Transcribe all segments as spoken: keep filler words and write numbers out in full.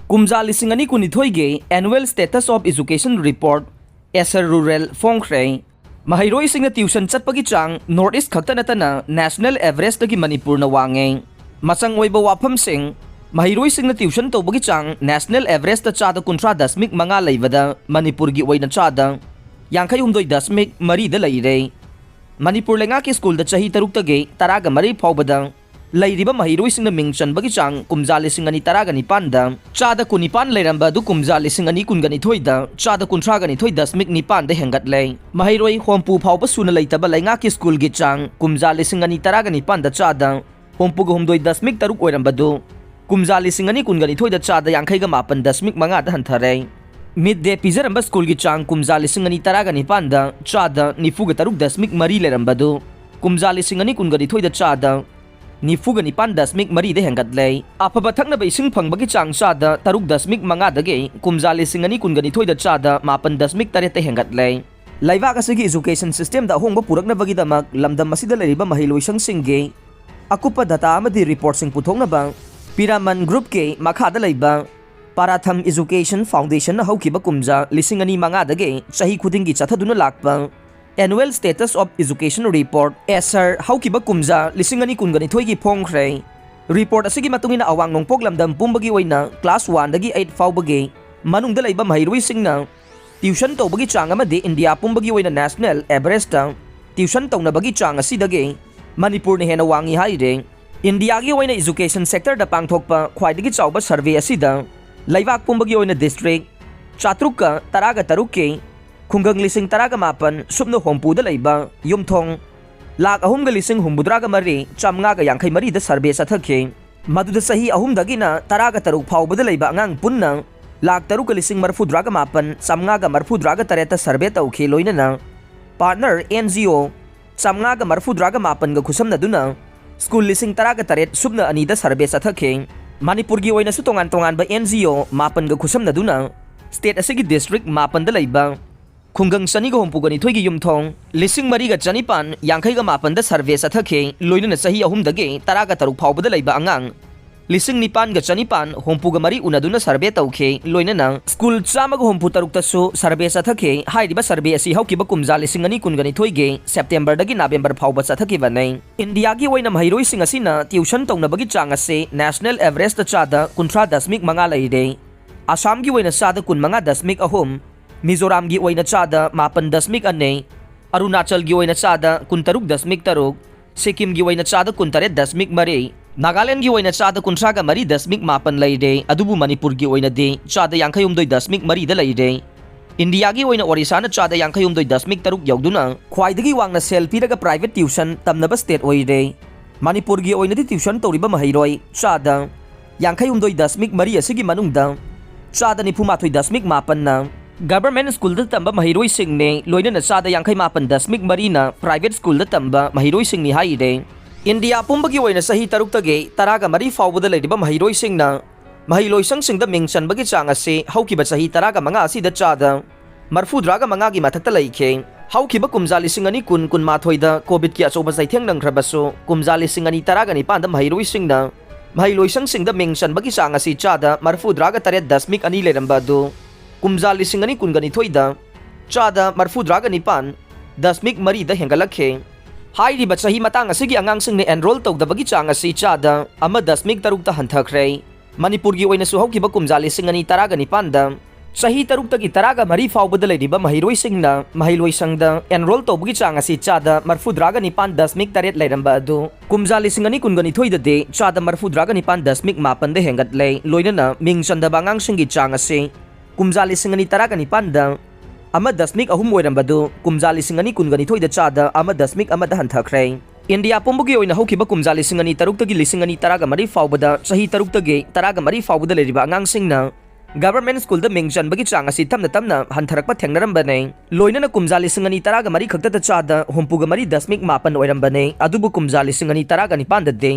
ꯀꯨꯝꯖꯥ ꯂꯤꯁꯤꯡ ꯑꯅꯤ ꯀꯨꯟꯅꯤꯊꯣꯏꯒꯤ Annual Status of Education Report, ASER rural ꯐꯣꯡꯈ꯭ꯔꯦ꯫ ꯃꯍꯩꯔꯣꯏꯁꯤꯡꯅ tuition ꯆꯠꯄꯒꯤ ꯆꯥꯡ North East ꯈꯛꯇ ꯅꯠꯇꯅ national average ꯇꯒꯤ ꯃꯅꯤꯄꯨꯔꯅ ꯋꯥꯡꯉꯦ꯫ ꯃꯆꯪ ꯑꯣꯏꯕ ꯋꯥꯐꯝꯁꯤꯡ: ꯃꯍꯩꯔꯣꯏꯁꯤꯡꯅ tuition ꯇꯧꯕꯒꯤ ꯆꯥꯡ national average ꯇ ꯆꯥꯗ ꯀꯨꯟꯊ꯭ꯔꯥ ꯗꯁꯃꯤꯛ ꯃꯉꯥ ꯂꯩꯕꯗ ꯃꯅꯤꯄꯨꯔꯒꯤ ꯑꯣꯏꯅ ꯆꯥꯗ ꯌꯥꯡꯈꯩ ꯍꯨꯝꯗꯣꯏ ꯗꯁꯃꯤꯛ ꯃꯔꯤꯗ ꯂꯩꯔꯦ꯫ ꯃꯅꯤꯄꯨꯔ ꯂꯩꯉꯥꯛꯀꯤ ꯁ꯭ꯀꯨꯜꯗ ꯆꯍꯤ ꯇꯔꯨꯛꯇꯒꯤ ꯇꯔꯥꯒ ꯃꯔꯤ ꯐꯥꯎꯕꯗ ꯂꯩꯔꯤꯕ ꯃꯍꯩꯔꯣꯏꯁꯤꯡꯅ ꯃꯤꯡ ꯆꯟꯕꯒꯤ ꯆꯥꯡ ꯀꯨꯝꯖꯥ ꯂꯤꯁꯤꯡ ꯑꯅꯤ ꯇꯔꯥꯒ ꯅꯤꯄꯥꯟꯗ ꯆꯥꯗ ꯀꯨꯟꯅꯤꯄꯥꯟ ꯂꯩꯔꯝꯕ ꯑꯗꯨ ꯀꯨꯝꯖꯥ ꯂꯤꯁꯤꯡ ꯑꯅꯤ ꯀꯨꯟꯒ ꯅꯤꯊꯣꯏꯗ ꯆꯥꯗ ꯀꯨꯟꯊ꯭ꯔꯥꯒ ꯅꯤꯊꯣꯏ ꯗꯁꯃꯤꯛ ꯅꯤꯄꯥꯟꯗ ꯍꯦꯟꯒꯠꯂꯦ꯫ ꯃꯍꯩꯔꯣꯏ ꯍꯨꯝꯐꯨ ꯐꯥꯎꯕ ꯁꯨꯅ ꯂꯩꯇꯕ ꯂꯩꯉꯥꯛꯀꯤ ꯁ꯭ꯀꯨꯜꯒꯤ ꯆꯥꯡ ꯀꯨꯝꯖꯥ ꯂꯤꯁꯤꯡ ꯑꯅꯤ ꯇꯔꯥꯒ ꯅꯤꯄꯥꯟꯗ ꯆꯥꯗ ꯍꯨꯝꯐꯨꯒ ꯍꯨꯝꯗꯣꯏ ꯗꯁꯃꯤꯛ ꯇꯔꯨꯛ ꯑꯣꯏꯔꯝꯕꯗꯨ ꯀꯨꯝꯖꯥ ꯂꯤꯁꯤꯡ ꯑꯅꯤ ꯀꯨꯟꯒ ꯅꯤꯊꯣꯏꯗ ꯆꯥꯗ ꯌꯥꯡꯈꯩꯒ ꯃꯥꯄꯟ ꯗꯁꯃꯤꯛ ꯃꯉꯥꯗ ꯍꯟꯊꯔꯦ꯫ Mid day ꯄꯤꯖꯔꯝꯕ ꯁ꯭ꯀꯨꯜꯒꯤ ꯆꯥꯡ ꯀꯨꯝꯖꯥ ꯂꯤꯁꯤꯡ ꯑꯅꯤ ꯇꯔꯥꯒ ꯅꯤꯄꯥꯟꯗ ꯆꯥꯗ ꯅꯤꯐꯨꯒ ꯇꯔꯨꯛ ꯗꯁꯃꯤꯛ ꯃꯔꯤ ꯂꯩꯔꯝꯕꯗꯨ ꯀꯨꯝꯖꯥ ꯂꯤꯁꯤꯡ ꯑꯅꯤ ꯀꯨꯟꯒ ꯅꯤꯊꯣꯏꯗ ꯆꯥꯗ ꯅꯤꯐꯨꯒ ꯅꯤꯄꯥꯟ ꯗꯁꯃꯤꯛ ꯃꯔꯤꯗ ꯍꯦꯟꯒꯠꯂꯦ꯫ ꯑꯐꯕ ꯊꯛꯅꯕ ꯏꯁꯤꯡ ꯐꯪꯕꯒꯤ ꯆꯥꯡ ꯆꯥꯗ ꯇꯔꯨꯛ ꯗꯁꯃꯤꯛ ꯃꯉꯥꯗꯒꯤ ꯀꯨꯝꯖꯥ ꯂꯤꯁꯤꯡ ꯑꯅꯤ ꯀꯨꯟꯒ ꯅꯤꯊꯣꯏꯗ ꯆꯥꯗ ꯃꯥꯄꯟ ꯗꯁꯃꯤꯛ ꯇꯔꯦꯠꯇ ꯍꯦꯟꯒꯠꯂꯦ꯫ ꯂꯩꯕꯥꯛ ꯑꯁꯤꯒꯤ education system ꯗ ꯑꯍꯣꯡꯕ ꯄꯨꯔꯛꯅꯕꯒꯤꯗꯃꯛ ꯂꯝꯗꯝ ꯑꯁꯤꯗ ꯂꯩꯔꯤꯕ ꯃꯍꯩꯂꯣꯏꯁꯪꯁꯤꯡꯒꯤ ꯑꯀꯨꯞꯄ data ꯑꯃꯗꯤ report ꯁꯤꯡ ꯄꯨꯊꯣꯛꯅꯕ ꯄꯤꯔꯥꯃꯟ group ꯀꯤ ꯃꯈꯥꯗ ꯂꯩꯕ ꯄꯥꯔꯥꯊꯝ Education Foundation ꯅ ꯍꯧꯈꯤꯕ ꯀꯨꯝꯖꯥ ꯂꯤꯁꯤꯡ ꯑꯅꯤ ꯃꯉꯥꯗꯒꯤ ꯆꯍꯤ ꯈꯨꯗꯤꯡꯒꯤ ꯆꯠꯊꯗꯨꯅ ꯂꯥꯛꯄ Annual Status of Education Report, ꯑꯦꯁꯔ, ꯍꯧꯈꯤꯕ ꯀꯨꯝꯖꯥ ꯂꯤꯁꯤꯡ ꯑꯅꯤ ꯀꯨꯟꯒ ꯅꯤꯊꯣꯏꯒꯤ ꯐꯣꯡꯈ꯭ꯔꯦ꯫ Report ꯑꯁꯤꯒꯤ ꯃꯇꯨꯡ ꯏꯟꯅ ꯑꯋꯥꯡ ꯅꯣꯡꯄꯣꯛ ꯂꯝꯗꯝ ꯄꯨꯝꯕꯒꯤ ꯑꯣꯏꯅ class one ꯗꯒꯤ eight ꯐꯥꯎꯕꯒꯤ ꯃꯅꯨꯡꯗ ꯂꯩꯕ ꯃꯍꯩꯔꯣꯏꯁꯤꯡꯅ tuition ꯇꯧꯕꯒꯤ ꯆꯥꯡ ꯑꯃꯗꯤ ꯏꯟꯗꯤꯌꯥ ꯄꯨꯝꯕꯒꯤ ꯑꯣꯏꯅ national average ꯇ tuition ꯇꯧꯅꯕꯒꯤ ꯆꯥꯡ ꯑꯁꯤꯗꯒꯤ ꯃꯅꯤꯄꯨꯔꯅ ꯍꯦꯟꯅ ꯋꯥꯡꯉꯤ ꯍꯥꯏꯔꯦ꯫ ꯏꯟꯗꯤꯌꯥꯒꯤ ꯑꯣꯏꯅ education sector ꯗ ꯄꯥꯡꯊꯣꯛꯄ ꯈ꯭ꯋꯥꯏꯗꯒꯤ ꯆꯥꯎꯕ survey ꯑꯁꯤꯗ ꯂꯩꯕꯥꯛ ꯄꯨꯝꯕꯒꯤ ꯑꯣꯏꯅ district ꯆꯥꯇ꯭ꯔꯨꯛꯀ ꯇꯔꯥꯒ ꯇꯔꯨꯛꯀꯤ ꯈꯨꯡꯒꯪ ꯂꯤꯁꯤꯡ ꯇꯔꯥꯒ ꯃꯥꯄꯟ ꯁꯨꯞꯅ ꯍꯨꯝꯐꯨꯗ ꯂꯩꯕ ꯌꯨꯝꯊꯣꯡ ꯂꯥꯈ ꯑꯍꯨꯝꯒ ꯂꯤꯁꯤꯡ ꯍꯨꯝꯐꯨꯇꯔꯥꯒ ꯃꯔꯤ ꯆꯥꯝꯃꯉꯥꯒ ꯌꯥꯡꯈꯩ ꯃꯔꯤꯗ survey ꯆꯠꯊꯈꯤ꯫ ꯃꯗꯨꯗ ꯆꯍꯤ ꯑꯍꯨꯝꯗꯒꯤꯅ ꯇꯔꯥꯒ ꯇꯔꯨꯛ ꯐꯥꯎꯕꯗ ꯂꯩꯕ ꯑꯉꯥꯡ ꯄꯨꯟꯅ ꯂꯥꯈ ꯇꯔꯨꯛꯀ ꯂꯤꯁꯤꯡ ꯃꯔꯤꯐꯨꯇꯔꯥꯒ ꯃꯥꯄꯟ ꯆꯥꯝꯃꯉꯥꯒ ꯃꯔꯤꯐꯨꯇꯔꯥꯒ ꯇꯔꯦꯠꯇ survey ꯇꯧꯈꯤ꯫ ꯂꯣꯏꯅꯅ partner N G O ꯆꯥꯝꯃꯉꯥꯒ ꯃꯔꯤꯐꯨꯇꯔꯥꯒ ꯃꯥꯄꯟꯒ ꯈꯨꯠꯁꯝꯅꯗꯨꯅ school ꯂꯤꯁꯤꯡ ꯇꯔꯥꯒ ꯇꯔꯦꯠ ꯁꯨꯞꯅ ꯑꯅꯤꯗ survey ꯆꯠꯊꯈꯤ꯫ ꯃꯅꯤꯄꯨꯔꯒꯤ ꯑꯣꯏꯅꯁꯨ ꯇꯣꯉꯥꯟ ꯇꯣꯉꯥꯟꯕ N G O ꯃꯥꯄꯟꯒ ꯈꯨꯠꯁꯝꯅꯗꯨꯅ state ꯑꯁꯤꯒꯤ district ꯃꯥꯄꯟꯗ ꯂꯩꯕ ꯈꯨꯡꯒꯪ ꯆꯅꯤꯒ ꯍꯨꯝꯐꯨꯒ ꯅꯤꯊꯣꯏꯒꯤ ꯌꯨꯝꯊꯣꯡ ꯂꯤꯁꯤꯡ ꯃꯔꯤꯒ ꯆꯅꯤꯄꯥꯟ ꯌꯥꯡꯈꯩꯒ ꯃꯥꯄꯟꯗ survey ꯆꯠꯊꯈꯤ꯫ ꯂꯣꯏꯅꯅ ꯆꯍꯤ ꯑꯍꯨꯝꯗꯒꯤ ꯇꯔꯥꯒ ꯇꯔꯨꯛ ꯐꯥꯎꯕꯗ ꯂꯩꯕ ꯑꯉꯥꯡ ꯂꯤꯁꯤꯡ ꯅꯤꯄꯥꯟꯒ ꯆꯅꯤꯄꯥꯟ ꯍꯨꯝꯐꯨꯒ ꯃꯔꯤ ꯎꯅꯗꯨꯅ ꯁꯔꯚꯦ ꯇꯧꯈꯤ꯫ ꯂꯣꯏꯅꯅ ꯁ꯭ꯀꯨꯜ ꯆꯥꯝꯃꯒ ꯍꯨꯝꯐꯨ ꯇꯔꯨꯛꯇꯁꯨ ꯁꯔꯚꯦ ꯆꯠꯊꯈꯤ꯫ ꯍꯥꯏꯔꯤꯕ ꯁꯔꯚꯦ ꯑꯁꯤ ꯍꯧꯈꯤꯕ ꯀꯨꯝꯖꯥ ꯂꯤꯁꯤꯡ ꯑꯅꯤ ꯀꯨꯟꯒ ꯅꯤꯊꯣꯏꯒꯤ ꯁꯦꯞꯇꯦꯝꯕꯔꯗꯒꯤ ꯅꯕꯦꯝꯕꯔ ꯐꯥꯎꯕ ꯆꯠꯊꯈꯤꯕꯅꯤ꯫ ꯏꯟꯗꯤꯌꯥꯒꯤ ꯑꯣꯏꯅ ꯃꯍꯩꯔꯣꯏꯁꯤꯡ ꯑꯁꯤꯅ ꯇ꯭ꯌꯨꯁꯟ ꯇꯧꯅꯕꯒꯤ ꯆꯥꯡ ꯑꯁꯤ ꯅꯦꯁꯅꯦꯜ ꯑꯦꯚꯔꯦꯖꯇ ꯆꯥꯗ ꯀꯨꯟꯊ꯭ꯔꯥ ꯗꯁꯃꯤꯛ ꯃꯉꯥ ꯂꯩꯔꯦ꯫ ꯑꯁꯥꯝꯒꯤ ꯑꯣꯏꯅ ꯆꯥꯗ ꯀꯨꯟꯃꯉꯥ ꯗꯁꯃꯤꯛ ꯑꯍꯨꯝ, ꯃꯤꯖꯣꯔꯥꯝꯒꯤ ꯑꯣꯏꯅ ꯆꯥꯗ ꯃꯥꯄꯟ ꯗꯁꯃꯤꯛ ꯑꯅꯤ, ꯑꯔꯨꯅꯥꯆꯜꯒꯤ ꯑꯣꯏꯅ ꯆꯥꯗ ꯀꯨꯟꯇꯔꯨꯛ ꯗꯁꯃꯤꯛ ꯇꯔꯨꯛ, ꯁꯤꯛꯀꯤꯝꯒꯤ ꯑꯣꯏꯅ ꯆꯥꯗ ꯀꯨꯟꯇꯔꯦꯠ ꯗꯁꯃꯤꯛ ꯃꯔꯤ, ꯅꯥꯒꯥꯂꯦꯟꯒꯤ ꯑꯣꯏꯅ ꯆꯥꯗ ꯀꯨꯟꯊ꯭ꯔꯥꯒ ꯃꯔꯤ ꯗꯁꯃꯤꯛ ꯃꯥꯄꯟ ꯂꯩꯔꯦ, ꯑꯗꯨꯕꯨ ꯃꯅꯤꯄꯨꯔꯒꯤ ꯑꯣꯏꯅꯗꯤ ꯆꯥꯗ ꯌꯥꯡꯈꯩꯍꯨꯝꯗꯣꯏ ꯗꯁꯃꯤꯛ ꯃꯔꯤꯗ ꯂꯩꯔꯦ꯫ ꯏꯟꯗꯤꯌꯥꯒꯤ ꯑꯣꯏꯅ ꯑꯣꯔꯤꯁꯥꯅ ꯆꯥꯗ ꯌꯥꯡꯈꯩꯍꯨꯝꯗꯣꯏ ꯗꯁꯃꯤꯛ ꯇꯔꯨꯛ ꯌꯧꯗꯨꯅ ꯈ꯭ꯋꯥꯏꯗꯒꯤ ꯋꯥꯡꯅ ꯁꯦꯜ ꯄꯤꯔꯒ ꯄ꯭ꯔꯥꯏꯚꯦꯠ ꯇ꯭ꯌꯨꯁꯟ ꯇꯝꯅꯕ ꯁ꯭ꯇꯦꯠ ꯑꯣꯏꯔꯦ꯫ ꯃꯅꯤꯄꯨꯔꯒꯤ ꯑꯣꯏꯅꯗꯤ ꯇ꯭ꯌꯨꯁꯟ ꯇꯧꯔꯤꯕ ꯃꯍꯩꯔꯣꯏ ꯆꯥꯗ ꯌꯥꯡꯈꯩꯍꯨꯝꯗꯣꯏ ꯗꯁꯃꯤꯛ ꯃꯔꯤ ꯑꯁꯤꯒꯤ ꯃꯅꯨꯡꯗ ꯆꯥꯗ ꯅꯤꯐꯨꯃꯥꯊꯣꯏ ꯗꯁꯃꯤꯛ ꯃꯥꯄꯟꯅ ꯒꯚꯔꯟꯃꯦꯟꯠ ꯁ꯭ꯀꯨꯜꯗ ꯇꯝꯕ ꯃꯍꯩꯔꯣꯏꯁꯤꯡꯅꯤ, ꯂꯣꯏꯅꯅ ꯆꯥꯗ ꯌꯥꯡꯈꯩ ꯃꯥꯄꯟ ꯗꯁꯃꯤꯛ ꯃꯔꯤꯅ ꯄ꯭ꯔꯥꯏꯚꯦꯠ ꯁ꯭ꯀꯨꯜꯗ ꯇꯝꯕ ꯃꯍꯩꯔꯣꯏꯁꯤꯡꯅꯤ ꯍꯥꯏꯔꯦ꯫ ꯏꯟꯗꯤꯌꯥ ꯄꯨꯝꯕꯒꯤ ꯑꯣꯏꯅ ꯆꯍꯤ ꯇꯔꯨꯛꯇꯒꯤ ꯇꯔꯥꯒ ꯃꯔꯤ ꯐꯥꯎꯕꯗ ꯂꯩꯔꯤꯕ ꯃꯍꯩꯔꯣꯏꯁꯤꯡꯅ ꯃꯍꯩꯂꯣꯏꯁꯪꯁꯤꯡꯗ ꯃꯤꯡ ꯆꯟꯕꯒꯤ ꯆꯥꯡ ꯑꯁꯤ ꯍꯧꯈꯤꯕ ꯆꯍꯤ ꯇꯔꯥꯒ ꯃꯉꯥ ꯑꯁꯤꯗ ꯆꯥꯗ ꯃꯔꯐꯨꯗ꯭ꯔꯥꯒ ꯃꯉꯥꯒꯤ ꯃꯊꯛꯇ ꯂꯩꯈꯤ꯫ ꯍꯧꯈꯤꯕ ꯀꯨꯝꯖꯥ ꯂꯤꯁꯤꯡ ꯑꯅꯤ ꯀꯨꯟ ꯀꯨꯟꯃꯥꯊꯣꯏꯗ ꯀꯣꯚꯤꯗꯀꯤ ꯑꯆꯧꯕ ꯆꯩꯊꯦꯡ ꯅꯪꯈ꯭ꯔꯕꯁꯨ, ꯀꯨꯝꯖꯥ ꯂꯤꯁꯤꯡ ꯑꯅꯤ ꯇꯔꯥꯒ ꯅꯤꯄꯥꯟꯗ ꯃꯍꯩꯔꯣꯏꯁꯤꯡꯅ ꯃꯍꯩꯂꯣꯏꯁꯪꯁꯤꯡꯗ ꯃꯤꯡ ꯆꯟꯕꯒꯤ ꯆꯥꯡ ꯑꯁꯤ ꯆꯥꯗ ꯃꯔꯐꯨꯗ꯭ꯔꯥꯒ ꯇꯔꯦꯠ ꯗꯁꯃꯤꯛ ꯑꯅꯤ ꯂꯩꯔꯝꯕ ꯑꯗꯨ ꯀꯨꯝꯖꯥ ꯂꯤꯁꯤꯡ ꯑꯅꯤ ꯀꯨꯟꯒ ꯅꯤꯊꯣꯏꯗ ꯆꯥꯗ ꯃꯔꯐꯨꯗ꯭ꯔꯥꯒ ꯅꯤꯄꯥꯟ ꯗꯁꯃꯤꯛ ꯃꯔꯤꯗ ꯍꯦꯟꯒꯠꯂꯛꯈꯤ꯫ ꯍꯥꯏꯔꯤꯕ ꯆꯍꯤ ꯃꯇꯥꯡ ꯑꯁꯤꯒꯤ ꯑꯉꯥꯡꯁꯤꯡꯅ ꯑꯦꯟꯔꯣꯜ ꯇꯧꯗꯕꯒꯤ ꯆꯥꯡ ꯑꯁꯤ ꯆꯥꯗ ꯑꯃ ꯗꯁꯃꯤꯛ ꯇꯔꯨꯛꯇ ꯍꯟꯊꯈ꯭ꯔꯦ꯫ ꯃꯅꯤꯄꯨꯔꯒꯤ ꯑꯣꯏꯅꯁꯨ ꯍꯧꯈꯤꯕ ꯀꯨꯝꯖꯥ ꯂꯤꯁꯤꯡ ꯑꯅꯤ ꯇꯔꯥꯒ ꯅꯤꯄꯥꯟꯗ ꯆꯍꯤ ꯇꯔꯨꯛꯇꯒꯤ ꯇꯔꯥꯒ ꯃꯔꯤ ꯐꯥꯎꯕꯗ ꯂꯩꯔꯤꯕ ꯃꯍꯩꯔꯣꯏꯁꯤꯡꯅ ꯃꯍꯩꯂꯣꯏꯁꯪꯗ ꯑꯦꯟꯔꯣꯜ ꯇꯧꯕꯒꯤ ꯆꯥꯡ ꯑꯁꯤ ꯆꯥꯗ ꯃꯔꯐꯨꯗ꯭ꯔꯥꯒ ꯅꯤꯄꯥꯟ ꯗꯁꯃꯤꯛ ꯇꯔꯦꯠ ꯂꯩꯔꯝꯕ ꯑꯗꯨ ꯀꯨꯝꯖꯥ ꯂꯤꯁꯤꯡ ꯑꯅꯤ ꯀꯨꯟꯒ ꯅꯤꯊꯣꯏꯗꯗꯤ ꯆꯥꯗ ꯃꯔꯐꯨꯗ꯭ꯔꯥꯒ ꯅꯤꯄꯥꯟ ꯗꯁꯃꯤꯛ ꯃꯥꯄꯟꯗ ꯍꯦꯟꯒꯠꯂꯦ꯫ ꯂꯣꯏꯅꯅ ꯃꯤꯡ ꯆꯟꯗꯕ ꯑꯉꯥꯡꯁꯤꯡꯒꯤ ꯆꯥꯡ ꯑꯁꯤ ꯀꯨꯝꯖꯥ ꯂꯤꯁꯤꯡ ꯑꯅꯤ ꯇꯔꯥꯒ ꯅꯤꯄꯥꯟꯗ ꯑꯃ ꯗꯁꯃꯤꯛ ꯑꯍꯨꯝ ꯑꯣꯏꯔꯝꯕꯗꯨ ꯀꯨꯝꯖꯥ ꯂꯤꯁꯤꯡ ꯑꯅꯤ ꯀꯨꯟꯒ ꯅꯤꯊꯣꯏꯗ ꯆꯥꯗ ꯑꯃ ꯗꯁꯃꯤꯛ ꯑꯃꯗ ꯍꯟꯊꯈ꯭ꯔꯦ꯫ ꯏꯟꯗꯤꯌꯥ ꯄꯨꯝꯕꯒꯤ ꯑꯣꯏꯅ ꯍꯧꯈꯤꯕ ꯀꯨꯝꯖꯥ ꯂꯤꯁꯤꯡ ꯑꯅꯤ ꯇꯔꯨꯛꯇꯒꯤ ꯂꯤꯁꯤꯡ ꯑꯅꯤ ꯇꯔꯥꯒ ꯃꯔꯤ ꯐꯥꯎꯕꯗ ꯆꯍꯤ ꯇꯔꯨꯛꯇꯒꯤ ꯇꯔꯥꯒ ꯃꯔꯤ ꯐꯥꯎꯕꯗ ꯂꯩꯔꯤꯕ ꯑꯉꯥꯡꯁꯤꯡꯅ ꯒꯚꯔꯟꯃꯦꯟꯠ ꯁ꯭ꯀꯨꯜꯗ ꯃꯤꯡ ꯆꯟꯕꯒꯤ ꯆꯥꯡ ꯑꯁꯤ ꯇꯞꯅ ꯇꯞꯅ ꯍꯟꯊꯔꯛꯄ ꯊꯦꯡꯅꯔꯝꯕꯅꯤ꯫ ꯂꯣꯏꯅꯅ ꯀꯨꯝꯖꯥ ꯂꯤꯁꯤꯡ ꯑꯅꯤ ꯇꯔꯥꯒ ꯃꯔꯤ ꯈꯛꯇꯗ ꯆꯥꯗ ꯍꯨꯝꯐꯨꯒ ꯃꯔꯤ ꯗꯁꯃꯤꯛ ꯃꯥꯄꯟ ꯑꯣꯏꯔꯝꯕꯅꯤ, ꯑꯗꯨꯕꯨ ꯀꯨꯝꯖꯥ ꯂꯤꯁꯤꯡ ꯑꯅꯤ ꯇꯔꯥꯒ ꯅꯤꯄꯥꯟꯗꯗꯤ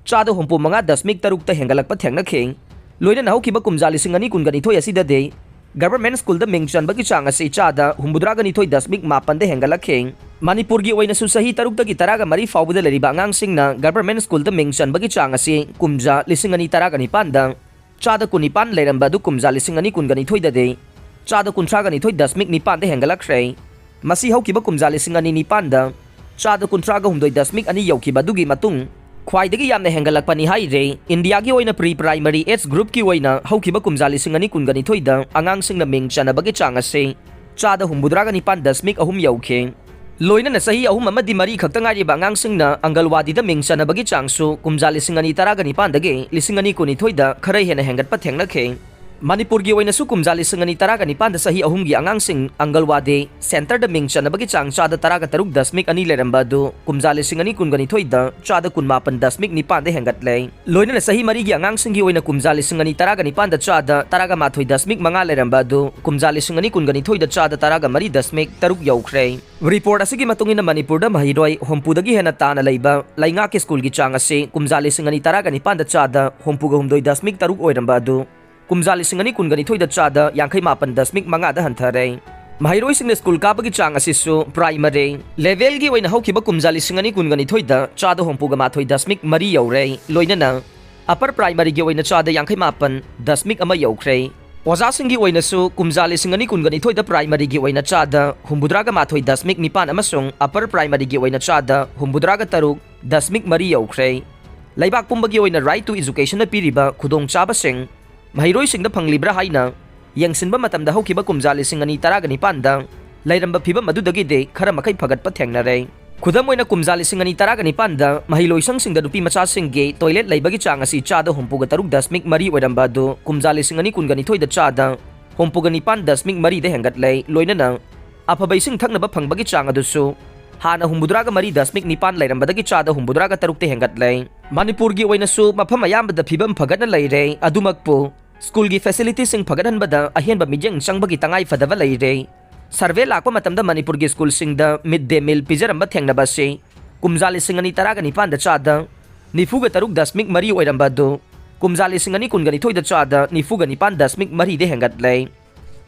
ꯆꯥꯗ ꯍꯨꯝꯐꯨ ꯃꯉꯥ ꯗꯁꯃꯤꯛ ꯇꯔꯨꯛꯇ ꯍꯦꯟꯒꯠꯂꯛꯄ ꯊꯦꯡꯅꯈꯤ꯫ ꯂꯣꯏꯅꯅ ꯍꯧꯈꯤꯕ ꯀꯨꯝꯖꯥ ꯂꯤꯁꯤꯡ ꯑꯅꯤ ꯀꯨꯟꯒ ꯅꯤꯊꯣꯏ ꯑꯁꯤꯗꯗꯤ ꯒꯚꯔꯟꯃꯦꯟꯠ ꯁ꯭ꯀꯨꯜꯗ ꯃꯤꯡ ꯆꯟꯕꯒꯤ ꯆꯥꯡ ꯑꯁꯤ ꯆꯥꯗ ꯍꯨꯝꯐꯨꯇꯔꯥꯒ ꯅꯤꯊꯣꯏ ꯗꯁꯃꯤꯛ ꯃꯥꯄꯟꯗ ꯍꯦꯟꯒꯠꯂꯛꯈꯤ꯫ ꯃꯅꯤꯄꯨꯔꯒꯤ ꯑꯣꯏꯅꯁꯨ ꯆꯍꯤ ꯇꯔꯨꯛꯇꯒꯤ ꯇꯔꯥꯒ ꯃꯔꯤ ꯐꯥꯎꯕꯗ ꯂꯩꯔꯤꯕ ꯑꯉꯥꯡꯁꯤꯡꯅ government schoolꯗ ꯃꯤꯡ ꯆꯟꯕꯒꯤ ꯆꯥꯡ ꯑꯁꯤ ꯀꯨꯝꯖꯥ ꯂꯤꯁꯤꯡ ꯑꯅꯤ ꯇꯔꯥꯒ ꯅꯤꯄꯥꯟꯗ ꯆꯥꯗ ꯀꯨꯟꯅꯤꯄꯥꯟ ꯂꯩꯔꯝꯕ ꯑꯗꯨ ꯀꯨꯝꯖꯥ ꯂꯤꯁꯤꯡ ꯑꯅꯤ ꯀꯨꯟꯒ ꯅꯤꯊꯣꯏꯗꯗꯤ ꯆꯥꯗ ꯀꯨꯟꯊ꯭ꯔꯥꯒ ꯅꯤꯊꯣꯏ ꯗꯁꯃꯤꯛ ꯅꯤꯄꯥꯟꯗ ꯍꯦꯟꯒꯠꯂꯛꯈ꯭ꯔꯦ꯫ ꯃꯁꯤ ꯍꯧꯈꯤꯕ ꯀꯨꯝꯖꯥ ꯂꯤꯁꯤꯡ ꯑꯅꯤ ꯅꯤꯄꯥꯟꯗ ꯆꯥꯗ ꯀꯨꯟꯊ꯭ꯔꯥꯒ ꯍꯨꯝꯗꯣꯏ ꯗꯁꯃꯤꯛ ꯑꯅꯤ ꯌꯧꯈꯤꯕ ꯑꯗꯨꯒꯤ ꯃꯇꯨꯡ ꯈ꯭ꯋꯥꯏꯗꯒꯤ ꯌꯥꯝꯅ ꯍꯦꯟꯒꯠꯂꯛꯄꯅꯤ ꯍꯥꯏꯔꯦ꯫ ꯏꯟꯗꯤꯌꯥꯒꯤ ꯑꯣꯏꯅ pre primary age groupꯀꯤ ꯑꯣꯏꯅ ꯍꯧꯈꯤꯕ ꯀꯨꯝꯖꯥ ꯂꯤꯁꯤꯡ ꯑꯅꯤ ꯀꯨꯟꯒ ꯅꯤꯊꯣꯏꯗ ꯑꯉꯥꯡꯁꯤꯡꯅ ꯃꯤꯡ ꯆꯟꯅꯕꯒꯤ ꯆꯥꯡ ꯑꯁꯤ ꯆꯥꯗ ꯍꯨꯝꯐꯨꯇꯔꯥꯒ ꯅꯤꯄꯥꯟ ꯗꯁꯃꯤꯛ ꯑꯍꯨꯝ ꯌꯧꯈꯤ꯫ ꯂꯣꯏꯅꯅ ꯆꯍꯤ ꯑꯍꯨꯝ ꯑꯃꯗꯤ ꯃꯔꯤ ꯈꯛꯇ ꯉꯥꯏꯔꯤꯕ ꯑꯉꯥꯡꯁꯤꯡꯅ ꯑꯪꯒꯜꯋꯥꯗꯤꯗ ꯃꯤꯡ ꯆꯟꯅꯕꯒꯤ ꯆꯥꯡꯁꯨ ꯀꯨꯝꯖꯥ ꯂꯤꯁꯤꯡ ꯑꯅꯤ ꯇꯔꯥꯒ ꯅꯤꯄꯥꯟꯗꯒꯤ ꯂꯤꯁꯤꯡ ꯑꯅꯤ ꯀꯨꯟꯅꯤꯊꯣꯏꯗ ꯈꯔ ꯍꯦꯟꯅ ꯍꯦꯟꯒꯠꯄ ꯊꯦꯡꯅꯈꯤ꯫ ꯃꯅꯤꯄꯨꯔꯒꯤ ꯑꯣꯏꯅꯁꯨ ꯀꯨꯝꯖꯥ ꯂꯤꯁꯤꯡ ꯑꯅꯤ ꯇꯔꯥꯒ ꯅꯤꯄꯥꯟꯗ ꯆꯍꯤ ꯑꯍꯨꯝꯒꯤ ꯑꯉꯥꯡꯁꯤꯡ ꯑꯪꯒꯜꯋꯥꯗꯤ centreꯗ ꯃꯤꯡ ꯆꯟꯅꯕꯒꯤ ꯆꯥꯡ ꯆꯥꯗ ꯇꯔꯥꯒ ꯇꯔꯨꯛ ꯗꯁꯃꯤꯛ ꯑꯅꯤ ꯂꯩꯔꯝꯕ ꯑꯗꯨ ꯀꯨꯝꯖꯥ ꯂꯤꯁꯤꯡ ꯑꯅꯤ ꯀꯨꯟꯒ ꯅꯤꯊꯣꯏꯗ ꯆꯥꯗ ꯀꯨꯟꯃꯥꯄꯟ ꯗꯁꯃꯤꯛ ꯅꯤꯄꯥꯟꯗ ꯍꯦꯟꯒꯠꯂꯦ꯫ ꯂꯣꯏꯅꯅ ꯆꯍꯤ ꯃꯔꯤꯒꯤ ꯑꯉꯥꯡꯁꯤꯡꯒꯤ ꯑꯣꯏꯅ ꯀꯨꯝꯖꯥ ꯂꯤꯁꯤꯡ ꯑꯅꯤ ꯇꯔꯥꯒ ꯅꯤꯄꯥꯟꯗ ꯆꯥꯗ ꯇꯔꯥꯒ ꯃꯥꯊꯣꯏ ꯗꯁꯃꯤꯛ ꯃꯉꯥ ꯂꯩꯔꯝꯕ ꯑꯗꯨ ꯀꯨꯝꯖꯥ ꯂꯤꯁꯤꯡ ꯑꯅꯤ ꯀꯨꯟꯒ ꯅꯤꯊꯣꯏꯗ ꯆꯥꯗ ꯇꯔꯥꯒ ꯃꯔꯤ ꯗꯁꯃꯤꯛ ꯇꯔꯨꯛ ꯌꯧꯈ꯭ꯔꯦ꯫ Report ꯑꯁꯤꯒꯤ ꯃꯇꯨꯡ ꯏꯟꯅ ꯃꯅꯤꯄꯨꯔꯗ ꯃꯍꯩꯔꯣꯏ ꯍꯨꯝꯐꯨꯗꯒꯤ ꯍꯦꯟꯅ ꯇꯥꯅ ꯂꯩꯕ ꯂꯩꯉꯥꯛꯀꯤ schoolꯒꯤ ꯆꯥꯡ ꯑꯁꯤ ꯀꯨꯝꯖꯥ ꯂꯤꯁꯤꯡ ꯑꯅꯤ ꯇꯔꯥꯒ ꯅꯤꯄꯥꯟꯗ ꯆꯥꯗ ꯍꯨꯝꯐꯨꯒ ꯍꯨꯝꯗꯣꯏ ꯗꯁꯃꯤꯛ ꯇꯔꯨꯛ ꯑꯣꯏꯔꯝꯕ ꯑꯗꯨ ꯀꯨꯝꯖꯥ ꯂꯤꯁꯤꯡ ꯑꯅꯤ ꯀꯨꯟꯒ ꯅꯤꯊꯣꯏꯗ ꯆꯥꯗ ꯌꯥꯡꯈꯩ ꯃꯥꯄꯟ ꯗꯁꯃꯤꯛ ꯃꯉꯥꯗ ꯍꯟꯊꯔꯦ꯫ ꯃꯍꯩꯔꯣꯏꯁꯤꯡꯅ school ꯀꯥꯕꯒꯤ ꯆꯥꯡ ꯑꯁꯤꯁꯨ primary levelꯒꯤ ꯑꯣꯏꯅ ꯍꯧꯈꯤꯕ ꯀꯨꯝꯖꯥ ꯂꯤꯁꯤꯡ ꯑꯅꯤ ꯀꯨꯟꯒ ꯅꯤꯊꯣꯏꯗ ꯆꯥꯗ ꯍꯨꯝꯐꯨꯒ ꯃꯥꯊꯣꯏ ꯗꯁꯃꯤꯛ ꯃꯔꯤ ꯌꯧꯔꯦ꯫ ꯂꯣꯏꯅꯅ upper primaryꯒꯤ ꯑꯣꯏꯅ ꯆꯥꯗ ꯌꯥꯡꯈꯩ ꯃꯥꯄꯟ ꯗꯁꯃꯤꯛ ꯑꯃ ꯌꯧꯈ꯭ꯔꯦ꯫ ꯑꯣꯖꯥꯁꯤꯡꯒꯤ ꯑꯣꯏꯅꯁꯨ ꯀꯨꯝꯖꯥ ꯂꯤꯁꯤꯡ ꯑꯅꯤ ꯀꯨꯟꯒ ꯅꯤꯊꯣꯏꯗ primaryꯒꯤ ꯑꯣꯏꯅ ꯆꯥꯗ ꯍꯨꯝꯐꯨꯇꯔꯥꯒ ꯃꯥꯊꯣꯏ ꯗꯁꯃꯤꯛ ꯅꯤꯄꯥꯟ ꯑꯃꯁꯨꯡ upper primaryꯒꯤ ꯑꯣꯏꯅ ꯆꯥꯗ ꯍꯨꯝꯐꯨꯇꯔꯥꯒ ꯇꯔꯨꯛ ꯗꯁꯃꯤꯛ ꯃꯔꯤ ꯌꯧꯈ꯭ꯔꯦ꯫ ꯂꯩꯕꯥꯛ ꯄꯨꯝꯕꯒꯤ ꯑꯣꯏꯅ Right to Educationꯅ ꯄꯤꯔꯤꯕ ꯈꯨꯗꯣꯡꯆꯥꯕꯁꯤꯡ ꯃꯍꯩꯔꯣꯏꯁꯤꯡꯗ ꯐꯪꯂꯤꯕ꯭ꯔꯥ ꯍꯥꯏꯅ ꯌꯦꯡꯁꯤꯟꯕ ꯃꯇꯝꯗ ꯍꯧꯈꯤꯕ ꯀꯨꯝꯖꯥ ꯂꯤꯁꯤꯡ ꯑꯅꯤ ꯇꯔꯥꯒ ꯅꯤꯄꯥꯟꯗ ꯂꯩꯔꯝꯕ ꯐꯤꯕꯝ ꯑꯗꯨꯗꯒꯤꯗꯤ ꯈꯔ ꯃꯈꯩ ꯐꯒꯠꯄ ꯊꯦꯡꯅꯔꯦ꯫ ꯈꯨꯗꯝ ꯑꯣꯏꯅ ꯀꯨꯝꯖꯥ ꯂꯤꯁꯤꯡ ꯑꯅꯤ ꯇꯔꯥꯒ ꯅꯤꯄꯥꯟꯗ ꯃꯍꯩꯂꯣꯏꯁꯪꯁꯤꯡꯗ ꯅꯨꯄꯤ ꯃꯆꯥꯁꯤꯡꯒꯤ toilet ꯂꯩꯕꯒꯤ ꯆꯥꯡ ꯑꯁꯤ ꯆꯥꯗ ꯍꯨꯝꯐꯨꯒ ꯇꯔꯨꯛ ꯗꯁꯃꯤꯛ ꯃꯔꯤ ꯑꯣꯏꯔꯝꯕ ꯑꯗꯨ ꯀꯨꯝꯖꯥ ꯂꯤꯁꯤꯡ ꯑꯅꯤ ꯀꯨꯟꯒ ꯅꯤꯊꯣꯏꯗ ꯆꯥꯗ ꯍꯨꯝꯐꯨꯒ ꯅꯤꯄꯥꯟ ꯗꯁꯃꯤꯛ ꯃꯔꯤꯗ ꯍꯦꯟꯒꯠꯂꯦ꯫ ꯂꯣꯏꯅꯅ ꯑꯐꯕ ꯏꯁꯤꯡ ꯊꯛꯅꯕ ꯐꯪꯕꯒꯤ ꯆꯥꯡ ꯑꯗꯨꯁꯨ ꯍꯥꯟꯅ ꯍꯨꯝꯐꯨꯇꯔꯥꯒ ꯃꯔꯤ ꯗꯁꯃꯤꯛ ꯅꯤꯄꯥꯟ ꯂꯩꯔꯝꯕꯗꯒꯤ ꯆꯥꯗ ꯍꯨꯝꯐꯨꯇꯔꯥꯒ ꯇꯔꯨꯛꯇ ꯍꯦꯟꯒꯠꯂꯦ꯫ ꯃꯅꯤꯄꯨꯔꯒꯤ ꯑꯣꯏꯅꯁꯨ ꯃꯐꯝ ꯑꯌꯥꯝꯕꯗ ꯐꯤꯕꯝ ꯐꯒꯠꯅ ꯂꯩꯔꯦ꯫ ꯑꯗꯨꯃꯛꯄꯨ schoolꯒꯤ facilitiesꯁꯤꯡ ꯐꯒꯠꯍꯟꯕꯗ ꯑꯍꯦꯟꯕ ꯃꯤꯠꯌꯦꯡ ꯆꯪꯕꯒꯤ ꯇꯉꯥꯏ ꯐꯗꯕ ꯂꯩꯔꯦ꯫ Survey ꯂꯥꯛꯄ ꯃꯇꯝꯗ ꯃꯅꯤꯄꯨꯔꯒꯤ schoolꯁꯤꯡꯗ mid day meal ꯄꯤꯖꯔꯝꯕ ꯊꯦꯡꯅꯕ ꯑꯁꯤ ꯀꯨꯝꯖꯥ ꯂꯤꯁꯤꯡ ꯑꯅꯤ ꯇꯔꯥꯒ ꯅꯤꯄꯥꯟꯗ ꯆꯥꯗ ꯅꯤꯐꯨꯒ ꯇꯔꯨꯛ ꯗꯁꯃꯤꯛ ꯃꯔꯤ ꯑꯣꯏꯔꯝꯕ ꯑꯗꯨ ꯀꯨꯝꯖꯥ ꯂꯤꯁꯤꯡ ꯑꯅꯤ ꯀꯨꯟꯒ ꯅꯤꯊꯣꯏꯗ ꯆꯥꯗ ꯅꯤꯐꯨꯒ ꯅꯤꯄꯥꯟ ꯗꯁꯃꯤꯛ ꯃꯔꯤꯗ ꯍꯦꯟꯒꯠꯂꯦ꯫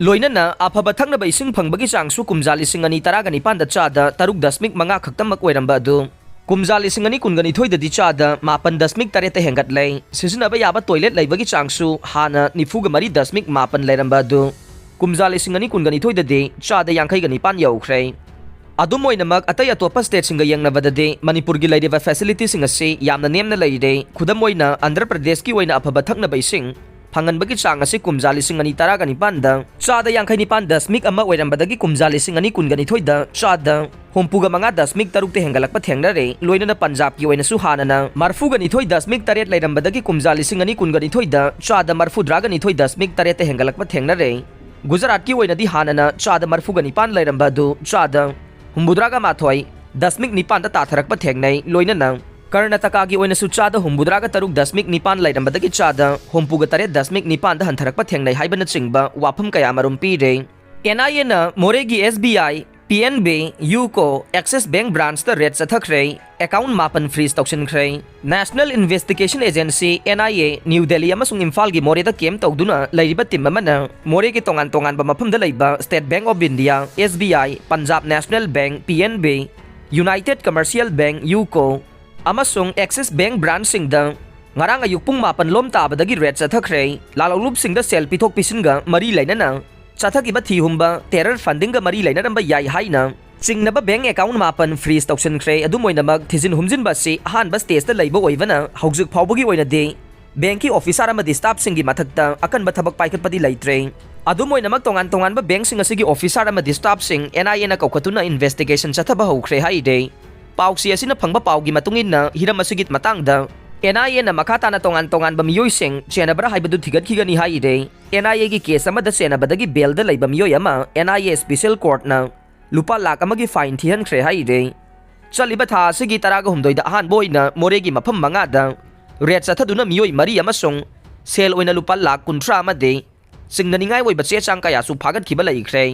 ꯂꯣꯏꯅꯅ ꯑꯐꯕ ꯊꯛꯅꯕ ꯏꯁꯤꯡ ꯐꯪꯕꯒꯤ ꯆꯥꯡꯁꯨ ꯀꯨꯝꯖꯥ ꯂꯤꯁꯤꯡ ꯑꯅꯤ ꯇꯔꯥꯒ ꯅꯤꯄꯥꯟꯗ ꯆꯥꯗ ꯇꯔꯨꯛ ꯗꯁꯃꯤꯛ ꯃꯉꯥ ꯈꯛꯇꯃꯛ ꯑꯣꯏꯔꯝꯕ ꯑꯗꯨ ꯀꯨꯝꯖꯥ ꯂꯤꯁꯤꯡ ꯑꯅꯤ ꯀꯨꯟꯒ ꯅꯤꯊꯣꯏꯗꯗꯤ ꯆꯥꯗ ꯃꯥꯄꯟ ꯗꯁꯃꯤꯛ ꯇꯔꯦꯠꯇ ꯍꯦꯟꯒꯠꯂꯦ꯫ ꯁꯤꯖꯤꯟꯅꯕ ꯌꯥꯕ ꯇꯣꯏꯂꯦꯠ ꯂꯩꯕꯒꯤ ꯆꯥꯡꯁꯨ ꯍꯥꯟꯅ ꯅꯤꯐꯨꯒ ꯃꯔꯤ ꯗꯁꯃꯤꯛ ꯃꯥꯄꯟ ꯂꯩꯔꯝꯕ ꯑꯗꯨ ꯀꯨꯝꯖꯥ ꯂꯤꯁꯤꯡ ꯑꯅꯤ ꯀꯨꯟꯒ ꯅꯤꯊꯣꯏꯗꯗꯤ ꯆꯥꯗ ꯌꯥꯡꯈꯩꯒ ꯅꯤꯄꯥꯟ ꯌꯧꯈ꯭ꯔꯦ꯫ ꯑꯗꯨꯝ ꯑꯣꯏꯅꯃꯛ, ꯑꯇꯩ ꯑꯇꯣꯞꯄ ꯁ꯭ꯇꯦꯠꯁꯤꯡꯒ ꯌꯦꯡꯅꯕꯗꯗꯤ ꯃꯅꯤꯄꯨꯔꯒꯤ ꯂꯩꯔꯤꯕ ꯐꯦꯁꯤꯂꯤꯇꯤꯁꯤꯡ ꯑꯁꯤ ꯌꯥꯝꯅ ꯅꯦꯝꯅ ꯂꯩꯔꯦ꯫ ꯈꯨꯗꯝ ꯑꯣꯏꯅ, ꯑꯟꯙ꯭ꯔ ꯄ꯭ꯔꯗꯦꯁꯀꯤ ꯑꯣꯏꯅ ꯑꯐꯕ ꯊꯛꯅꯕ ꯏꯁꯤꯡ ꯐꯪꯍꯟꯕꯒꯤ ꯆꯥꯡ ꯑꯁꯤ ꯀꯨꯝꯖꯥ ꯂꯤꯁꯤꯡ ꯑꯅꯤ ꯇꯔꯥꯒ ꯅꯤꯄꯥꯟꯗ ꯆꯥꯗ ꯌꯥꯡꯈꯩ ꯅꯤꯄꯥꯟ ꯗꯁꯃꯤꯛ ꯑꯃ ꯑꯣꯏꯔꯝꯕꯗꯒꯤ ꯀꯨꯝꯖꯥ ꯂꯤꯁꯤꯡ ꯑꯅꯤ ꯀꯨꯟꯒ ꯅꯤꯊꯣꯏꯗ ꯆꯥꯗ ꯍꯨꯝꯐꯨꯒ ꯃꯉꯥ ꯗꯁꯃꯤꯛ ꯇꯔꯨꯛꯇ ꯍꯦꯟꯒꯠꯂꯛꯄ ꯊꯦꯡꯅꯔꯦ꯫ ꯂꯣꯏꯅꯅ ꯄꯟꯖꯥꯕꯀꯤ ꯑꯣꯏꯅꯁꯨ ꯍꯥꯟꯅꯅ ꯃꯔꯐꯨꯒ ꯅꯤꯊꯣꯏ ꯗꯁꯃꯤꯛ ꯇꯔꯦꯠ ꯂꯩꯔꯝꯕꯗꯒꯤ ꯀꯨꯝꯖꯥ ꯂꯤꯁꯤꯡ ꯑꯅꯤ ꯀꯨꯟꯒ ꯅꯤꯊꯣꯏꯗ ꯆꯥꯗ ꯃꯔꯐꯨꯗ꯭ꯔꯥꯒ ꯅꯤꯊꯣꯏ ꯗꯁꯃꯤꯛ ꯇꯔꯦꯠꯇ ꯍꯦꯟꯒꯠꯂꯛꯄ ꯊꯦꯡꯅꯔꯦ꯫ ꯒꯨꯖꯔꯥꯠꯀꯤ ꯑꯣꯏꯅꯗꯤ ꯍꯥꯟꯅꯅ ꯆꯥꯗ ꯃꯔꯐꯨꯒ ꯅꯤꯄꯥꯟ ꯂꯩꯔꯝꯕ ꯑꯗꯨ ꯆꯥꯗ ꯍꯨꯝꯐꯨꯇꯔꯥꯒ ꯃꯥꯊꯣꯏ ꯗꯁꯃꯤꯛ ꯅꯤꯄꯥꯟꯗ ꯇꯥꯊꯔꯛꯄ ꯊꯦꯡꯅꯩ꯫ ꯂꯣꯏꯅꯅ ꯀꯔꯅꯥꯇꯀꯥꯒꯤ ꯑꯣꯏꯅꯁꯨ ꯆꯥꯗ ꯍꯨꯝꯐꯨꯇꯔꯥꯒ ꯇꯔꯨꯛ ꯗꯁꯃꯤꯛ ꯅꯤꯄꯥꯟ ꯂꯩꯔꯝꯕꯗꯒꯤ ꯆꯥꯗ ꯍꯨꯝꯐꯨꯒ ꯇꯔꯦꯠ ꯗꯁꯃꯤꯛ ꯅꯤꯄꯥꯟꯗ ꯍꯟꯊꯔꯛꯄ ꯊꯦꯡꯅꯩ ꯍꯥꯏꯕꯅꯆꯤꯡꯕ ꯋꯥꯐꯝ ꯀꯌꯥ ꯃꯔꯨꯝ ꯄꯤꯔꯦ꯫ ꯑꯦꯟ ꯑꯥꯏ ꯑꯦꯅ ꯃꯣꯔꯦꯒꯤ S B I, P N B, UCO, Axis bank ꯕ꯭ꯔꯥꯟꯆꯇ ꯔꯦꯗ ꯆꯠꯊꯈ꯭ꯔꯦ꯫ ꯑꯦꯀꯥꯎꯟꯠ ꯃꯥꯄꯟ ꯐ꯭ꯔꯤꯖ ꯇꯧꯁꯤꯟꯈ꯭ꯔꯦ꯫ National investigation agency, N I A, new Delhi ꯑꯃꯁꯨꯡ ꯏꯝꯐꯥꯜꯒꯤ ꯃꯣꯔꯦꯗ ꯀꯦꯝꯞ ꯇꯧꯗꯨꯅ ꯂꯩꯔꯤꯕ ꯇꯤꯝ ꯑꯃꯅ ꯃꯣꯔꯦꯒꯤ ꯇꯣꯉꯥꯟ ꯇꯣꯉꯥꯟꯕ ꯃꯐꯝꯗ ꯂꯩꯕ state bank of India, S B I, Punjab national bank, P N B, united commercial bank, UCO, ꯑꯃꯁꯨꯡ ꯑꯦꯛꯁꯤꯁ ꯕꯦꯡꯛ ꯕ꯭ꯔꯥꯟꯆꯁꯤꯡꯗ ꯉꯔꯥꯡ ꯑꯌꯨꯛ ꯄꯨꯡ ꯃꯥꯄꯟ ꯂꯣꯝ ꯇꯥꯕꯗꯒꯤ ꯔꯦꯗ ꯆꯠꯊꯈ꯭ꯔꯦ꯫ ꯂꯥꯂꯣꯡꯂꯨꯞꯁꯤꯡꯗ ꯁꯦꯜ ꯄꯤꯊꯣꯛ ꯄꯤꯁꯤꯟꯒ ꯃꯔꯤ ꯂꯩꯅꯅ ꯆꯠꯊꯈꯤꯕ ꯊꯤ ꯍꯨꯝꯕ, ꯇꯦꯔꯔ ꯐꯟꯗꯤꯡꯒ ꯃꯔꯤ ꯂꯩꯅꯔꯝꯕ ꯌꯥꯏ ꯍꯥꯏꯅ ꯆꯤꯡꯅꯕ ꯕꯦꯡꯛ ꯑꯦꯀꯥꯎꯟꯠ ꯃꯥꯄꯟ ꯐ꯭ꯔꯤꯖ ꯇꯧꯁꯤꯟꯈ꯭ꯔꯦ꯫ ꯑꯗꯨꯝ ꯑꯣꯏꯅꯃꯛ, ꯊꯤꯖꯤꯟ ꯍꯨꯝꯖꯤꯟꯕ ꯑꯁꯤ ꯑꯍꯥꯟꯕ ꯁ꯭ꯇꯦꯖꯇ ꯂꯩꯕ ꯑꯣꯏꯕꯅ ꯍꯧꯖꯤꯛ ꯐꯥꯎꯕꯒꯤ ꯑꯣꯏꯅꯗꯤ ꯕꯦꯡꯛꯀꯤ ꯑꯣꯐꯤꯁꯥꯔ ꯑꯃꯗꯤ ꯁ꯭ꯇꯥꯐꯁꯤꯡꯒꯤ ꯃꯊꯛꯇ ꯑꯀꯟꯕ ꯊꯕꯛ ꯄꯥꯏꯈꯠꯄꯗꯤ ꯂꯩꯇ꯭ꯔꯦ꯫ ꯑꯗꯨꯝ ꯑꯣꯏꯅꯃꯛ, ꯇꯣꯉꯥꯟ ꯇꯣꯉꯥꯟꯕ ꯕꯦꯡꯛꯁꯤꯡ ꯑꯁꯤꯒꯤ ꯑꯣꯐꯤꯁꯥꯔ ꯑꯃꯗꯤ ꯁ꯭ꯇꯥꯐꯁꯤꯡ ꯑꯦꯟ ꯑꯥꯏ ꯑꯦꯅ ꯀꯧꯈꯠꯇꯨꯅ ꯏꯟꯚꯦꯁꯇꯤꯒꯦꯁꯟ ꯆꯠꯊꯕ ꯍꯧꯈ꯭ꯔꯦ ꯍꯥꯏꯔꯦ꯫ ꯄꯥꯎꯆꯦ ꯑꯁꯤꯅ ꯐꯪꯕ ꯄꯥꯎꯒꯤ ꯃꯇꯨꯡ ꯏꯟꯅ, ꯍꯤꯔꯝ ꯑꯁꯤꯒꯤ ꯃꯇꯥꯡꯗ ꯑꯦꯟ ꯑꯥꯏ ꯑꯦꯅ ꯃꯈꯥ ꯇꯥꯅ ꯇꯣꯉꯥꯟ ꯇꯣꯉꯥꯟꯕ ꯃꯤꯑꯣꯏꯁꯤꯡ ꯆꯦꯟꯅꯕ꯭ꯔꯥ ꯍꯥꯏꯕꯗꯨ ꯊꯤꯒꯠꯈꯤꯒꯅꯤ ꯍꯥꯏꯔꯦ꯫ ꯑꯦꯟ ꯑꯥꯏ ꯑꯦꯒꯤ ꯀꯦꯁ ꯑꯃꯗ ꯆꯦꯟꯅꯕꯗꯒꯤ ꯕꯦꯜꯗ ꯂꯩꯕ ꯃꯤꯑꯣꯏ ꯑꯃ ꯑꯦꯟ ꯑꯥꯏ ꯑꯦ ꯁ꯭ꯄꯦꯁꯤꯌꯦꯜ ꯀꯣꯔꯠꯅ ꯂꯨꯄꯥ ꯂꯥꯈ ꯑꯃꯒꯤ ꯐꯥꯏꯟ ꯊꯤꯍꯟꯈ꯭ꯔꯦ ꯍꯥꯏꯔꯦ꯫ ꯆꯠꯂꯤꯕ ꯊꯥ ꯑꯁꯤꯒꯤ ꯇꯔꯥꯒ ꯍꯨꯝꯗꯣꯏꯗ ꯑꯍꯥꯟꯕ ꯑꯣꯏꯅ ꯃꯣꯔꯦꯒꯤ ꯃꯐꯝ ꯃꯉꯥꯗ ꯔꯦꯗ ꯆꯠꯊꯗꯨꯅ ꯃꯤꯑꯣꯏ ꯃꯔꯤ ꯑꯃꯁꯨꯡ ꯁꯦꯜ ꯑꯣꯏꯅ ꯂꯨꯄꯥ ꯂꯥꯈ ꯀꯨꯟꯊ꯭ꯔꯥ ꯑꯃꯗꯤ ꯆꯤꯡꯅꯅꯤꯡꯉꯥꯏ ꯑꯣꯏꯕ ꯆꯦ ꯆꯥꯡ ꯀꯌꯥꯁꯨ ꯐꯥꯒꯠꯈꯤꯕ ꯂꯩꯈ꯭ꯔꯦ꯫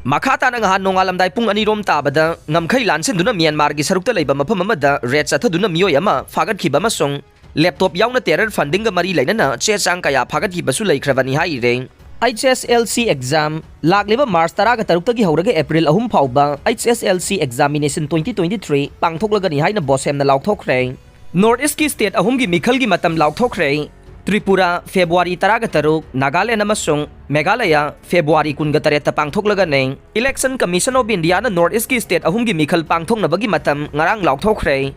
ꯃꯈꯥ ꯇꯥꯅ ꯉꯍꯥꯟ ꯅꯣꯡꯉꯥꯜꯂꯝꯗꯥꯏ ꯄꯨꯡ ꯑꯅꯤ ꯔꯣꯝ ꯇꯥꯕꯗ ꯉꯝꯈꯩ ꯂꯥꯟꯁꯤꯟꯗꯨꯅ ꯃ꯭ꯌꯥꯟꯃꯥꯔꯒꯤ ꯁꯔꯨꯛꯇ ꯂꯩꯕ ꯃꯐꯝ ꯑꯃꯗ ꯔꯦꯗ ꯆꯠꯊꯗꯨꯅ ꯃꯤꯑꯣꯏ ꯑꯃ ꯐꯥꯒꯠꯈꯤꯕ ꯑꯃꯁꯨꯡ ꯂꯦꯞꯇꯣꯞ ꯌꯥꯎꯅ ꯇꯦꯔꯔ ꯐꯟꯗꯤꯡꯒ ꯃꯔꯤ ꯂꯩꯅꯅ ꯆꯦ ꯆꯥꯡ ꯀꯌꯥ ꯐꯥꯒꯠꯈꯤꯕꯁꯨ ꯂꯩꯈ꯭ꯔꯕꯅꯤ ꯍꯥꯏꯔꯦ꯫ H S L C exam ꯂꯥꯛꯂꯤꯕ March ꯇꯔꯥꯒ ꯇꯔꯨꯛꯇꯒꯤ ꯍꯧꯔꯒ April ꯑꯍꯨꯝ ꯐꯥꯎꯕ H S L C examination twenty twenty three ꯄꯥꯡꯊꯣꯛꯂꯒꯅꯤ ꯍꯥꯏꯅ ꯕꯣꯁꯦꯝꯅ ꯂꯥꯎꯊꯣꯛꯈ꯭ꯔꯦ꯫ North East ꯀꯤ state ꯑꯍꯨꯝꯒꯤ ꯃꯤꯈꯜꯒꯤ ꯃꯇꯝ ꯂꯥꯎꯊꯣꯛꯈ꯭ꯔꯦ꯫ ꯇ꯭ꯔꯤꯄꯨꯔꯥ February ꯇꯔꯥꯒ ꯇꯔꯨꯛ, ꯅꯥꯒꯥꯂꯦꯟ ꯑꯃꯁꯨꯡ ꯃꯦꯘꯥꯂꯌꯥ February ꯀꯨꯟꯒ ꯇꯔꯦꯠꯇ ꯄꯥꯡꯊꯣꯛꯂꯒꯅꯤ꯫ Election Commission of India ꯅ North East ꯀꯤ state ꯑꯍꯨꯝꯒꯤ ꯃꯤꯈꯜ ꯄꯥꯡꯊꯣꯛꯅꯕꯒꯤ ꯃꯇꯝ ꯉꯔꯥꯡ ꯂꯥꯎꯊꯣꯛꯈ꯭ꯔꯦ꯫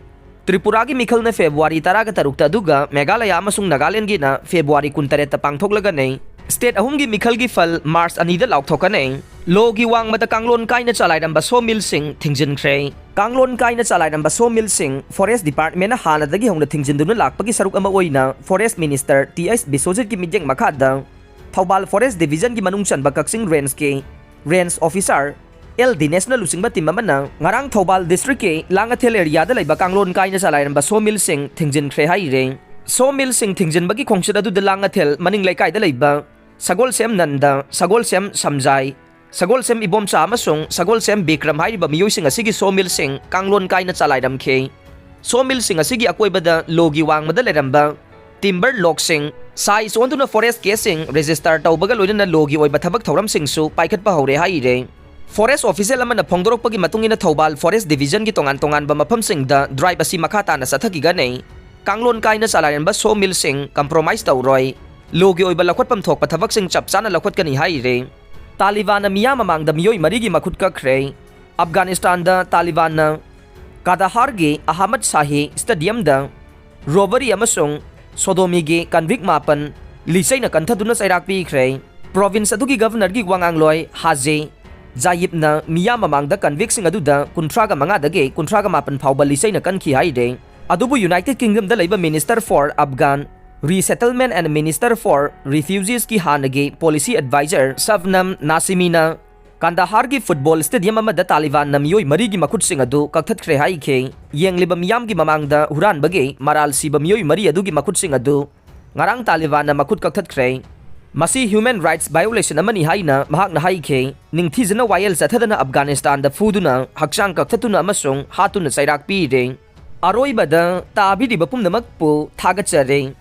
ꯇ꯭ꯔꯤꯄꯨꯔꯥꯒꯤ ꯃꯤꯈꯜꯅ February ꯇꯔꯥꯒ ꯇꯔꯨꯛꯇ, ꯑꯗꯨꯒ ꯃꯦꯘꯥꯂꯌꯥ ꯑꯃꯁꯨꯡ ꯅꯥꯒꯥꯂꯦꯟꯒꯤꯅ February ꯀꯨꯟ ꯇꯔꯦꯠꯇ ꯄꯥꯡꯊꯣꯛꯂꯒꯅꯤ꯫ State ꯑꯍꯨꯝꯒꯤ ꯃꯤꯈꯜꯒꯤ ꯐꯜ March ꯑꯅꯤꯗ ꯂꯥꯎꯊꯣꯛꯀꯅꯤ꯫ Law ꯒꯤ ꯋꯥꯡꯃꯗ ꯀꯥꯡꯂꯣꯟ ꯀꯥꯏꯅ ꯆꯂꯥꯏꯔꯝꯕ sawmill ꯁꯤꯡ ꯊꯤꯡꯖꯤꯟꯈ꯭ꯔꯦ꯫ ꯀꯥꯡꯂꯣꯟ ꯀꯥꯏꯅ ꯆꯂꯥꯏꯔꯝꯕ sawmill ꯁꯤꯡ Forest Department ꯅ ꯍꯥꯟꯅꯗꯒꯤ ꯍꯧꯅ ꯊꯤꯡꯖꯤꯟꯗꯨꯅ ꯂꯥꯛꯄꯒꯤ ꯁꯔꯨꯛ ꯑꯃ ꯑꯣꯏꯅ Forest Minister ꯇꯤ ꯑꯩꯆ ꯕꯤꯁ꯭ꯋꯖꯤꯠꯀꯤ ꯃꯤꯠꯌꯦꯡ ꯃꯈꯥꯗ ꯊꯧꯕꯥꯜ Forest Division ꯒꯤ ꯃꯅꯨꯡ ꯆꯟꯕ ꯀꯛꯆꯤꯡ Range ꯀꯤ Range Officer ꯑꯦꯜ ꯗꯤꯅꯦꯁꯅ ꯂꯨꯆꯤꯡꯕ team ꯑꯃꯅ ꯉꯔꯥꯡ ꯊꯧꯕꯥꯜ district ꯀꯤ ꯂꯥꯡꯉꯊꯦꯜ area ꯗ ꯂꯩꯕ ꯀꯥꯡꯂꯣꯟ ꯀꯥꯏꯅ ꯆꯂꯥꯏꯔꯝꯕ sawmill ꯁꯤꯡ ꯊꯤꯡꯖꯤꯟꯈ꯭ꯔꯦ ꯍꯥꯏꯔꯦ꯫ Sawmill ꯁꯤꯡ ꯊꯤꯡꯖꯤꯟꯕꯒꯤ ꯈꯣꯡꯆꯠ ꯑꯗꯨꯗ ꯂꯥꯡꯉꯊꯦꯜ ꯃꯅꯤꯡ ꯂꯩꯀꯥꯏꯗ ꯂꯩꯕ ꯁꯒꯣꯜꯁꯦꯝ ꯅꯟꯗ, ꯁꯒꯣꯜꯁꯦꯝ ꯁꯝꯖꯥꯏ, ꯁꯒꯣꯜꯁꯦꯝ ꯏꯕꯣꯝꯆꯥ ꯑꯃꯁꯨꯡ ꯁꯒꯣꯜꯁꯦꯝ ꯕꯤꯀ꯭ꯔꯝ ꯍꯥꯏꯔꯤꯕ ꯃꯤꯑꯣꯏꯁꯤꯡ ꯑꯁꯤꯒꯤ sawmill ꯁꯤꯡ ꯀꯥꯡꯂꯣꯟ ꯀꯥꯏꯅ ꯆꯂꯥꯏꯔꯝꯈꯤ꯫ Sawmill ꯁꯤꯡ ꯑꯁꯤꯒꯤ ꯑꯀꯣꯏꯕꯗ law ꯒꯤ ꯋꯥꯡꯃꯗ ꯂꯩꯔꯝꯕ timber log ꯁꯤꯡ size ꯑꯣꯟꯗꯨꯅ forest case ꯁꯤꯡ register ꯇꯧꯕꯒ ꯂꯣꯏꯅꯅ law ꯒꯤ ꯑꯣꯏꯕ ꯊꯕꯛ ꯊꯧꯔꯝꯁꯤꯡꯁꯨ ꯄꯥꯏꯈꯠꯄ ꯍꯧꯔꯦ ꯍꯥꯏꯔꯦ꯫ Forest official ꯑꯃꯅ ꯐꯣꯡꯗꯣꯔꯛꯄꯒꯤ ꯃꯇꯨꯡ ꯏꯟꯅ, ꯊꯧꯕꯥꯜ Forest Division ꯒꯤ ꯇꯣꯉꯥꯟ ꯇꯣꯉꯥꯟꯕ ꯃꯐꯝꯁꯤꯡꯗ drive ꯑꯁꯤ ꯃꯈꯥ ꯇꯥꯅ ꯆꯠꯊꯈꯤꯒꯅꯤ꯫ ꯀꯥꯡꯂꯣꯟ ꯀꯥꯏꯅ ꯆꯂꯥꯏꯔꯝꯕ sawmill ꯁꯤꯡ compromise ꯇꯧꯔꯣꯏ꯫ Law ꯒꯤ ꯑꯣꯏꯕ ꯂꯧꯈꯠꯐꯝ ꯊꯣꯛꯄ ꯊꯕꯛꯁꯤꯡ ꯆꯞ ꯆꯥꯅ ꯂꯧꯈꯠꯀꯅꯤ ꯍꯥꯏꯔꯦ꯫ ꯇꯥꯂꯤꯕꯥꯟꯅ ꯃꯤꯌꯥꯝ ꯃꯃꯥꯡꯗ ꯃꯤꯑꯣꯏ ꯃꯔꯤꯒꯤ ꯃꯈꯨꯠ ꯀꯛꯈ꯭ꯔꯦ꯫ ꯑꯐꯒꯥꯅꯤꯁꯇꯥꯟꯗ ꯇꯥꯂꯤꯕꯥꯟꯅ ꯀꯥꯗꯥꯍꯥꯔꯒꯤ ꯑꯍꯃꯗ ꯁꯥꯍꯤ stadium ꯗ robbery ꯑꯃꯁꯨꯡ sodomy ꯒꯤ convict ꯃꯥꯄꯟ ꯂꯤꯆꯩꯅ ꯀꯟꯊꯗꯨꯅ ꯆꯩꯔꯥꯛ ꯄꯤꯈ꯭ꯔꯦ꯫ Province ꯑꯗꯨꯒꯤ governor ꯒꯤ ꯋꯥꯉꯥꯡꯂꯣꯏ ꯍꯥꯖꯤ ꯖꯥꯌꯤꯕꯅ ꯃꯤꯌꯥꯝ ꯃꯃꯥꯡꯗ convict ꯁꯤꯡ ꯑꯗꯨꯗ ꯀꯨꯟꯊ꯭ꯔꯥꯒ ꯃꯉꯥꯗꯒꯤ ꯀꯨꯟꯊ꯭ꯔꯥꯒ ꯃꯥꯄꯟ ꯐꯥꯎꯕ ꯂꯤꯆꯩꯅ ꯀꯟꯈꯤ ꯍꯥꯏꯔꯦ꯫ ꯑꯗꯨꯕꯨ United Kingdom ꯗ ꯂꯩꯕ Minister for Afghan Resettlement and Minister for Refugees ꯀꯤ ꯍꯥꯟꯅꯒꯤ policy advisor ꯁꯕꯅꯝ ꯅꯥꯁꯤꯃꯤꯅ ꯀꯥꯟꯗꯥꯍꯥꯔꯒꯤ football stadium ꯑꯃꯗ ꯇꯥꯂꯤꯕꯥꯟꯅ ꯃꯤꯑꯣꯏ ꯃꯔꯤꯒꯤ ꯃꯈꯨꯠꯁꯤꯡ ꯑꯗꯨ ꯀꯛꯊꯠꯈ꯭ꯔꯦ ꯍꯥꯏꯈꯤ꯫ ꯌꯦꯡꯂꯤꯕ ꯃꯤꯌꯥꯝꯒꯤ ꯃꯃꯥꯡꯗ ꯍꯨꯔꯥꯟꯕꯒꯤ ꯃꯔꯥꯜ ꯁꯤꯕ ꯃꯤꯑꯣꯏ ꯃꯔꯤ ꯑꯗꯨꯒꯤ ꯃꯈꯨꯠꯁꯤꯡ ꯑꯗꯨ ꯉꯔꯥꯡ ꯇꯥꯂꯤꯕꯥꯟꯅ ꯃꯈꯨꯠ ꯀꯛꯊꯠꯈ꯭ꯔꯦ꯫ ꯃꯁꯤ human rights violation ꯑꯃꯅꯤ ꯍꯥꯏꯅ ꯃꯍꯥꯛꯅ ꯍꯥꯏꯈꯤ꯫ ꯅꯤꯡꯊꯤꯖꯅ ꯋꯥꯌꯦꯜ ꯆꯠꯊꯗꯅ ꯑꯐꯒꯥꯅꯤꯁꯇꯥꯟꯗ ꯐꯨꯗꯨꯅ, ꯍꯛꯆꯥꯡ ꯀꯛꯊꯠꯇꯨꯅ ꯑꯃꯁꯨꯡ ꯍꯥꯠꯇꯨꯅ ꯆꯩꯔꯥꯛ ꯄꯤꯔꯦ꯫ ꯑꯔꯣꯏꯕꯗ ꯇꯥꯕꯤꯔꯤꯕ ꯄꯨꯝꯅꯃꯛꯄꯨ ꯊꯥꯒꯠꯆꯔꯤ꯫